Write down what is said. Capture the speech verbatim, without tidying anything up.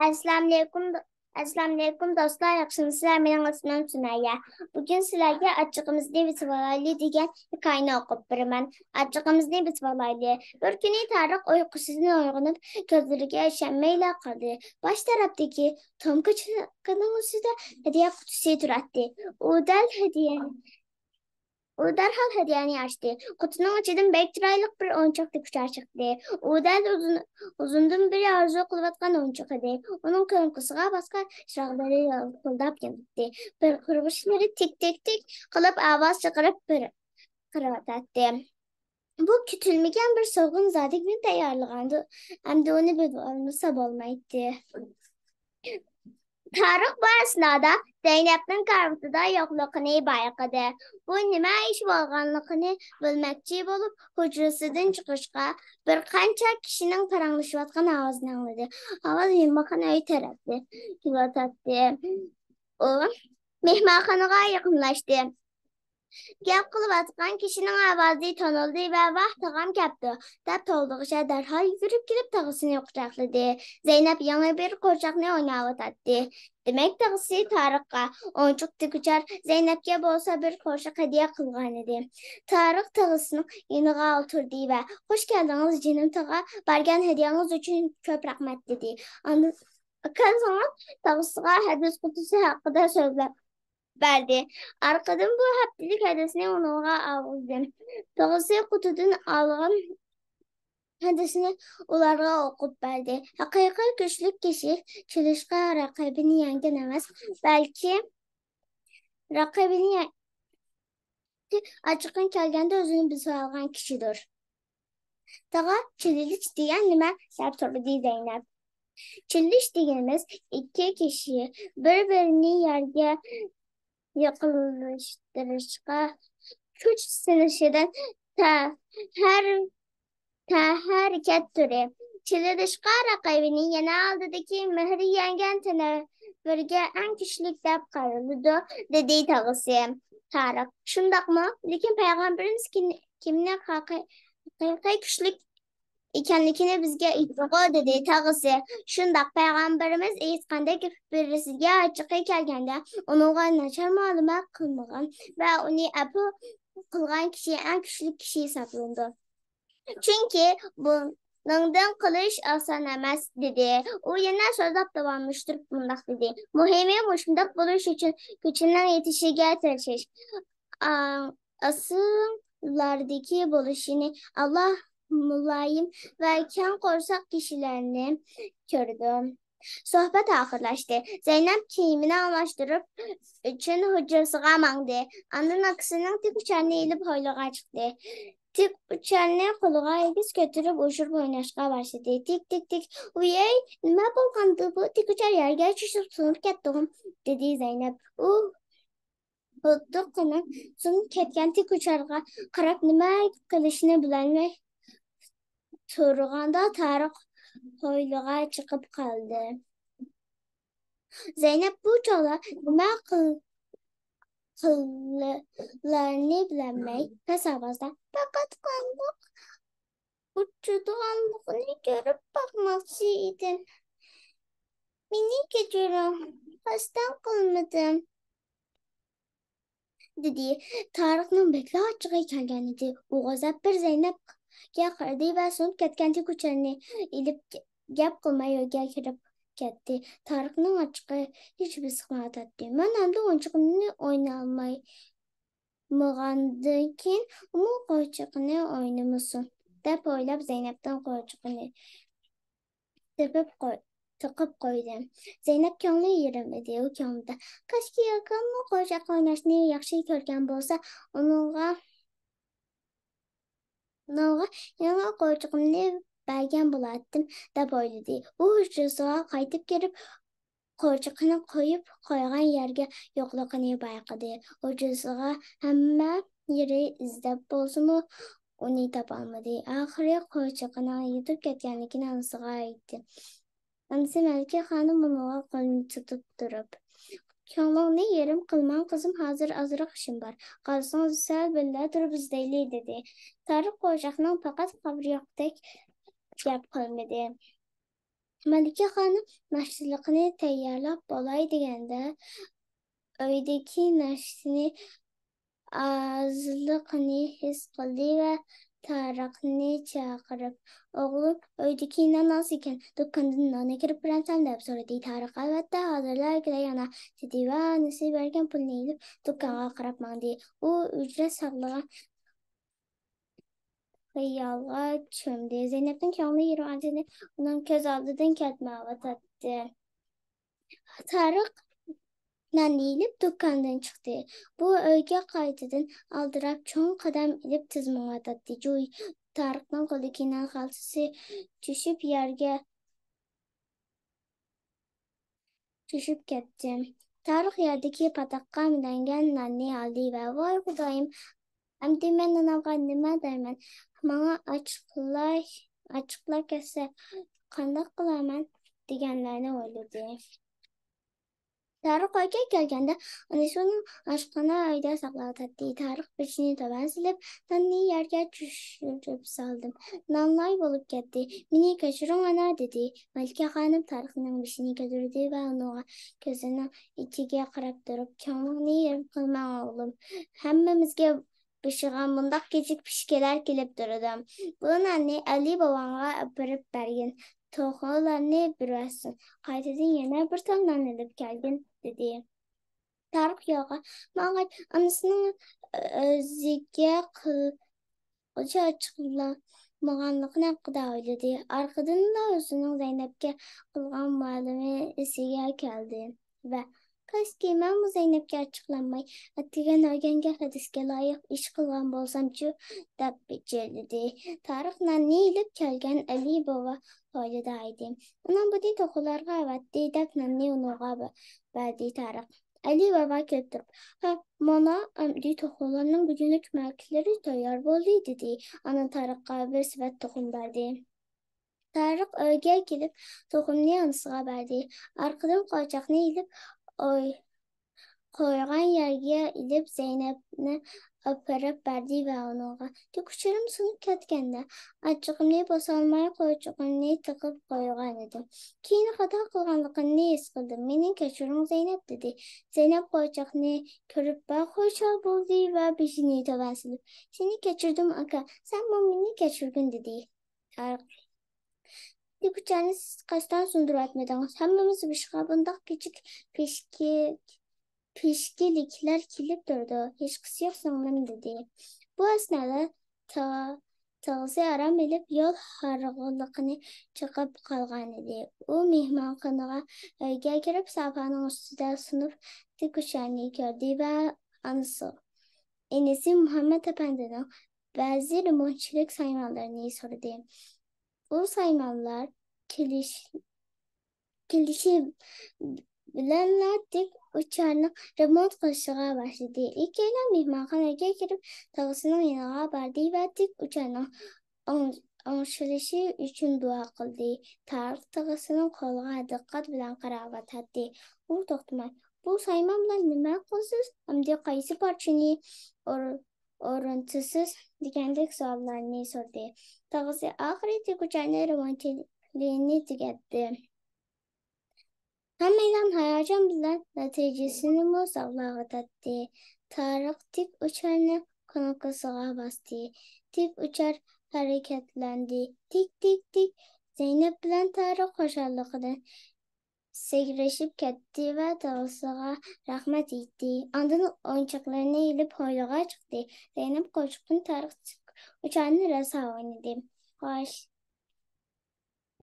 ئەسسالامۇئەلەيكۇم، ئەسسالامۇئەلەيكۇم دوستلار، ياخشىمۇسىلەر؟ مېنىڭ ئىسمىم سۈمەييە. بۈگۈن سىلەرگە ئاچچىقىمىزنى بېسىۋالايلى دېگەن ھېكايىنى ئوقۇپ بېرىمەن. ئاچچىقىمىزنى بېسىۋالايلى. بىر كۈنى تارىق ئۇيقۇسىدىن ئويغىنىپ، كۆزلىرىگە ئىشەنمەيلا قالدى. باش تەرەپتىكى توم كاچىكىنىڭ ئۈستىدە ھەدىيە قۇتىسى تۇراتتى. ئۇ دەل ھەدىيە ئۇ دەرھال ھەدىيەنى ئاچتى. قۇتىنىڭ ئىچىدىن بەك چىرايلىق بىر ئويۇنچۇق تىك ئۇچار چىقتى. ئۇ دەل ئۇزۇن، ئۇزۇندىن بېرى ئارزۇ قىلىۋاتقان ئويۇنچۇق ئىدى. ئۇنىڭ كۆڭكىسىغا باسقان چىراغلىرى يالتىلداپ ياناتتى. پىرقىرىغۇچلىرى تىك، تىك، تىك قىلىپ ئاۋاز چىقىرىپ پىرقىراۋاتاتتى. بۇ كۈتۈلمىگەن بىر سوۋغىنى زادىگىمۇ تەييارلىغانىدى. ئەمدى ئۇنى بىلىۋالمىسا بولمايتتى. تارىق بۇ ئەسنادا زەينەپنىڭ كارىۋىتىدا يوقلۇقىنى بايقىدى. بۇ نېمە ئىش بولغانلىقىنى بىلمەكچى بولۇپ، ھۇجرىسىدىن چىقىشقا، بىر قانچە كىشىنىڭ پاراڭلىشىۋاتقان ئاۋازىنى ئاڭلىدى. ئاۋاز ھىممىخان ئۆي تەرەپتىن كېلىۋاتاتتى. ئۇ مېھمانخانىغا يېقىنلاشتى. گەپ قىلىۋاتقان كىشىنىڭ ئاۋازى تونۇلدى ۋە «ۋاھ، تاغام كەپتۇ» دەپ توۋلىغىچە دەرھال يۈگۈرۈپ كېلىپ تاغىسىنى قۇچاقلىدى. زەينەپ يېڭى بىر قورچاقنى ئويناۋاتاتتى. دېمەك، تاغىسى تارىققا ئويۇنچۇق تىك ئۇچار زەينەپكە بولسا بىر قورچاق ھەدىيە قىلغانىدى. تارىق تاغىسىنىڭ يېنىغا ئولتۇردى ۋە «خوش كەلدىڭىز، جېنىم تاغا، بەرگەن ھەدىيەڭىز ئۈچۈن كۆپ رەھمەت» دېدى. ئاندىن كەلسىڭىز تاغىسىغا ھەدىس قۇتىسى ھەققىدە سۆزلەپ بەردى. ئارقىدىن بۇ ھەپتىلىك ھەدىسىنى ئۇنىڭغا ئالغۇزدى. تاغىسى قۇتىدىن ئالغان ھەدىسىنى ئۇلارغا ئوقۇپ بەردى. ھەقىقىي كۈچلۈك كىشى چېلىشقا رەقىبىنى يەڭگەن ئەمەس، بەلكى رەقىبىنى يەڭ-، ئاچچىقىنى كەلگەندە ئۆزىنى بېسىۋالغان كىشىدۇر. «تاغا، چېلىش دېگەن نېمە؟» دەپ سورىدى زەينەپ. چېلىش دېگىنىمىز ئىككى كىشى بىر-بىرىنى يەرگە يېقىنلاشتۇرۇشقا كۈچ سىنىشىدىن تە-، ھەر-، تەھەرىكەت تۈرى. چېلىشقا رەقىبىنى يەنە ئالدىدىكى مېھرى يەڭگەن تەنە بىرگە ئەڭ كۈچلۈك دەپ قارىلىدۇ، دېدى تاغىسى. تارىق، شۇنداقمۇ؟ لېكىن پەيغەمبىرىمىز كىم-، كىمنى ھەقىقىي كۈچلۈك ئىكەنلىكىنى بىزگە ئېيتتىغۇ، دېدى تاغىسى. شۇنداق، پەيغەمبىرىمىز ئېيتقاندەك، بىرسىگە ئاچچىقى كەلگەندە، ئۇنىڭغا ناچار مۇئامىلە قىلمىغان ۋە ئۇنى ئەپۇ قىلغان كىشى ئەڭ كۈچلۈك كىشى ھېسابلىنىدۇ. چۈنكى بۇنىڭدىن قېلىش ئاسان ئەمەس، دېدى. ئۇ يەنە سۆزلەپ داۋاملاشتۇرۇپ مۇنداق دېدى: مۇھىمى، مۇشۇنداق بولۇش ئۈچۈن كۈچىنىڭ يېتىشىگە تىرىشىش. ئا-، ئاسىيلاردىكى بولۇشىنى ئاللا مۇلايىم ۋە كەڭ قورساق كىشىلەرنى كۆرىدۇ. سۆھبەت ئاخىرلاشتى. زەينەپ كىيىمىنى ئالماشتۇرۇپ، ئۈچۈن ھۇجرىسىغا ماڭدى. ئاندىن ئاكىسىنىڭ تىك ئۇچارنى ئېلىپ ھويلىغا چىقتى. تىك ئۇچارنى قولىغا ئېگىز كۆتۈرۈپ، ئۇچۇرۇپ ئويناشقا باشلىدى. تىك، تىك، تىك. «ۋىيەي، نېمە بولغاندۇ بۇ؟ تىك ئۇچار يەرگە چۈشۈپ سۇنۇپ كەتتىغۇ؟» دېدى زەينەپ. ئۇ بۇلدۇققىنىڭ سۇنۇپ كەتكەن تىك ئۇچارغا قاراپ نېمە قىلىشىنى بىلەلمەي تۇرغاندا، تارىق ھويلىغا چىقىپ قالدى. زەينەپ بۇ چاغدا نېمە قىل-، قىلارىنى بىلەلمەي پەس ئاۋازدا: «پەقەت قانداق ئۇچىدىغانلىقىنى كۆرۈپ باقماقچى ئىدىم. مېنى كەچۈرۈڭ، قەستەن قىلمىدىم» دېدى. تارىقنىڭ بەكلا ئاچچىقى كەلگەنىدى. ئۇ غەزەپ بىر زەينەپكە قارىدى ۋە سۇنۇپ كەتكەن تىك ئۇچارنى ئېلىپ، گەپ قىلماي ئۆيگە كىرىپ كەتتى. تارىقنىڭ ئاچچىقى ھېچ بېسىقمايۋاتاتتى. «مەن ئەمدى ئويۇنچۇقۇمنى ئوينىيالمايمىغاندىن كېيىن، ئۇمۇ قورچىقىنى ئوينىمىسۇن» دەپ ئويلاپ، زەينەپنىڭ قورچىقىنى تېپىپ قوي-، تىقىپ قويدى. زەينەپ كۆڭلى يېرىم ئىدى. ئۇ كۆڭلىدە: «كاشكى ئاكاممۇ قورچاق ئويناشنى ياخشى كۆرگەن بولسا، ئۇنىڭغا، ئۇنىڭغا يېڭى قورچىقىمنى بەرگەن بولاتتىم» دەپ ئويلىدى. ئۇ ھۇجرىسىغا قايتىپ كىرىپ، قورچىقىنى قويۇپ قويغان يەرگە يوقلۇقىنى بايقىدى. ھۇجرىسىغا ھەممە يېرى ئىزدەپ بولسىمۇ، ئۇنى تاپالمىدى. ئاخىرى قورچىقىنىڭ يېتىپ كەتكەنلىكىنى ئانىسىغا ئېيتتى. ئانىسى مەلىكە خانىم ئۇنىڭغا قولىنى تۇتۇپ تۇرۇپ: «كۆڭلۈڭنى يېرىم قىلماڭ، قىزىم، ھازىر ئازراق ئىشىم بار. قالسىڭىز، سەل بىللە تۇرۇپ ئىزدەيلى» دېدى. تارىق قورچاقنىڭ پەقەت خەۋىرى يوقتەك گەپ قىلمىدى. مەلىكە خانىم ناشتىلىقنى تەييارلاپ بولاي دېگەندە، ئۆيدىكى ناشتىنى ئازلىقىنى ھېس قىلدى ۋە تارىقنى چاقىرىپ، «ئوغلۇم، ئۆيدىكى نان ئاز ئىكەن، دۇكاندىن نان ئەكىرىپ بېرەمسەن؟» دەپ سورىدى. تارىق، «ئەلۋەتتە، ھازىرلا ئەكېلەي، ئانا» دېدى ۋە ئانىسى بەرگەن پۇلنى ئېلىپ، دۇكانغا قاراپ ماڭدى. ئۇ ئۆزىنى ساقلىغان خىيالغا چۆمدى. زەينەپنىڭ كۆڭلى يېرىم ئاجىدى، ئۇنىڭ كۆز ئالدىدىن كەتمەيۋاتاتتى. تارىق نان ئېلىپ دۇكاندىن چىقتى. بۇ ئۆيگە قايتىدىن ئالدىراپ چوڭ قەدەم ئېلىپ تىز مېڭىۋاتاتتى. جۇي، تارىقنىڭ قولىدىكى نان خالتىسى چۈشۈپ يەرگە چۈشۈپ كەتتى. تارىق يەردىكى پاتاققا مىلەنگەن ناننى ئالدى ۋە، «ۋاي خۇدايىم، ئەمدى مەن ئانامغا نېمە دەيمەن؟ ماڭا ئاچلىقلار، ئاچلىقلار كەتسە قانداق قىلارمەن؟» دېگەنلەرنى ئويلىدى. تارىق ئۆيگە كەلگەندە، ئانىسى ئۇنى ئاشخانا ئۆيدە ساقلاۋاتاتتى. تارىق بېشىنى تۆۋەن سېلىپ، ناننى يەرگە چۈشۈرۈپ سالدىم. نانلار بولۇپ كەتتى. «مېنى كەچۈرۈڭ، ئانا» دېدى. مەلىكە خانىم تارىقنىڭ بېشىنى كۆتۈردى ۋە ئۇنىڭغا كۆزىنىڭ ئىچىگە قاراپ تۇرۇپ، «كۆڭلۈڭنى يېرىم قىلماڭ، ئوغلۇم. ھەممىمىزگە بېشىغا مۇنداق كىچىك پىشكىلەر كېلىپ تۇرىدۇ. بۇ ناننى ئەلى بوۋاڭغا ئاپىرىپ بەرگىن. توخۇلارنى بېرىۋەتسۇن. قايتىدىن يەنە بىر تال نان ئېلىپ كەلگىن» دېدى. تارىق يولغا ماڭغاچ، ئانىسىنىڭ ئۆزىگە قىل-، قىلچە ئاچچىقلانمىغانلىقىنى ھەققىدە ئويلىدى. ئارقىدىنلا ئۆزىنىڭ زەينەپكە قىلغان مۇئامىلىسى ئېسىگە كەلدى ۋە، «كاشكى، مەنمۇ زەينەپكە ئاچچىقلانماي، ئەتىگەن ئۆگەنگەن ھەدىسكە لايىق ئىش قىلغان بولسامچۇ؟» دەپ پىچىرلىدى. تارىق ناننى ئېلىپ كەلگەن ئەلى بوۋا ھويلىدا ئىدى. «ئانام بۇنى توخۇلارغا ئەۋەتتى» دەپ ناننى ئۇنىڭغا بە-، بەردى تارىق. ئەلى بوۋا كۈلۈپ تۇرۇپ، «ھە، مانا، ئەمدى توخۇلارنىڭ بۈگۈنلۈك يېمەكلىرى تەييار بولدى» دېدى. ئاندىن تارىققا بىر سېۋەت تۇخۇم بەردى. تارىق ئۆيگە كېلىپ، تۇخۇمنى ئانىسىغا بەردى. ئارقىدىن قوچاقنى ئېلىپ، ئوي-، قويغان يەرگە ئېلىپ، زەينەپنى ئاپىرىپ بەردى ۋە ئۇنىڭغا، «تىكۇچىلىرىم سۇنۇپ كەتكەندە، ئاچچىقىمنى باسالماي، قوچىقىمنى تىقىپ قويغان ئىدىم. كېيىن خاتا قىلغانلىقىمنى ھېس قىلدىم. مېنى كەچۈرۈڭ، زەينەپ» دېدى. زەينەپ قوچاقنى كۆرۈپ بەك خۇشال بولدى ۋە بېشىنى تۆۋەن سېلىپ، «سېنى كەچۈردۈم، ئاكا، سەنمۇ مېنى كەچۈرگىن» دېدى. تارىق، «تىكۇچىلارنى سىز قەستەن سۇندۇرۇۋەتمىدىڭىز. ھەممىمىز بېشىغا بۇنداق كىچىك پىشكى-، پىشكىلىكلەر كېلىپ تۇرىدۇ. ھېچقىسى يوق، سىڭلىم» دېدى. بۇ ئەسنادا تا-، تاغىسى ئارام ئېلىپ، يول ھارغىنلىقىنى چېقىپ قالغانىدى. ئۇ مېھمانخانىغا، ئۆيگە كىرىپ، ساپانىڭ ئۈستىدە سۇنۇپ تىكۇچىلارنى كۆردى ۋە ئانىسى، ئىنىسى مۇھەممەت ئەپەندىنىڭ بەزى رېمونتچىلىق سايمانلىرىنى سورىدى. ئۇ سايمانلار كېلىش-، كېلىشى بىلەنلا تىك ئۇچارنىڭ رېمونت قىلىشىغا باشلىدى. ئىككىيلەن مېھمانخانىغا كىرىپ، تاغىسىنىڭ يېنىغا باردى ۋە تىك ئۇچارنىڭ ئوڭ-، ئوڭشىلىشى ئۈچۈن دۇئا قىلدى. تارىق تاغىسىنىڭ قولىغا دىققەت بىلەن قاراۋاتاتتى. ئۇ توختىماي، «بۇ سايمان بىلەن نېمە قىلىسىز؟ ئەمدى قايسى پارچىنى ئور-، ئورنىتىسىز؟» دېگەندەك سوئاللارنى سورىدى. تاغىسى ئاخىرى تىك ئۇچارنى رېمونتىنى تۈگەتتى. ھەممەيلەن ھاياجان بىلەن نەتىجىسىنىمۇ ساقلاۋاتاتتى. تارىق تىك ئۇچارنى كۇنۇپكىسىغا باستى. تىك ئۇچار ھەرىكەتلەندى. تىك، تىك، تىك. زەينەپ بىلەن تارىق خۇشاللىقىدىن سەكرىشىپ كەتتى ۋە تاغىسىغا رەھمەت ئېيتتى. ئاندىن ئويۇنچۇقلىرىنى ئېلىپ ھويلىغا چىقتى. زەينەپ قوچۇقنى تارىق تىك ئۇچارنى راسا ئوينىدى. خوش.